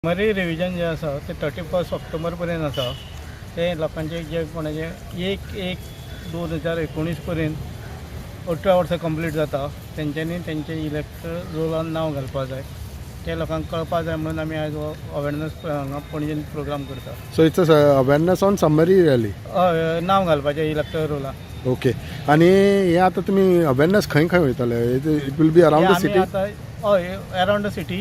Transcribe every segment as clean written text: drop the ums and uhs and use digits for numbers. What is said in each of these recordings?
Summary revision जे आसा ते 31 ऑक्टोबर पर्यंत आसा. ते लोकांचे जे कोणाचे 1/1/2019 पर्यंत 18 वर्सां कंप्लीट जाता तेंच्यांनी तेंचे इलेक्टर रोलान नांव घालपा जाय. ते लोकांक कळपा जाय म्हणून आमी आयज हो अवेरनस हांगा पणजेन प्रोग्राम करता. So it's awareness on summary rally. हय, नांव घालपाचें इलेक्टर रोलान. ओके, आनी हे आतां तुमी अवेरनस खंय खंय वयतले? It will be around the आमी सिटी? आतां हय, अरावंड the city.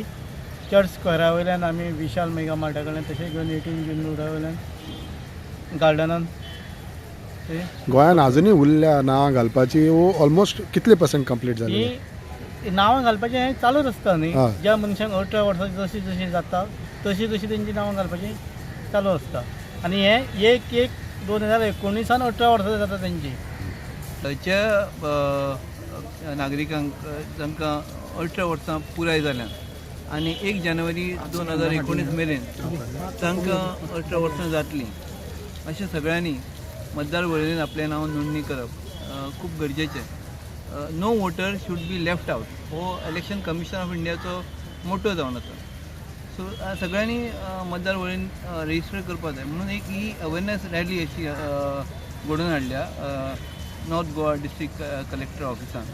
Church स्क्वेरा वयल्यान आमी विशाल मेगा मार्टा कडल्यान तशें घेवन 18 जून रोडा वयल्यान गार्डनान ते. गोंयान अजुनूय उरल्या नांवां घालपाची? ऑलमोस्ट कितले पर्संट कंप्लीट जाली? ही नांवां घालपाचें हें चालूच आसता न्ही. ज्या मनशांक 18 वर्सां जशी जशी जाता तशी तशी तेंची नांवां घालपाची चालू आसता आनी हें 1/1/2019 18 वर्सां जाता तेंची. थंयच्या नागरिकांक जांकां 18 वर्सां पुराय जाल्यात आनी 1 जानेवारी 2019 मेरेन तांकां 18 वर्सां जातलीं, अशें सगळ्यांनी मतदार वळेरेन आपलें नांव नोंदणी करप खूब गरजेचें. No voter should be left out हो इलेक्शन कमिशन ऑफ इंडियाचो मोटो जावन आसा. सो सगळ्यांनी मतदार वळेरेन रजिस्टर करपाक जाय म्हणून एक ही अवेरनस रॅली अशी घडोवन हाडल्या नॉर्थ गोवा डिस्ट्रिक्ट कलेक्टर ऑफिसान.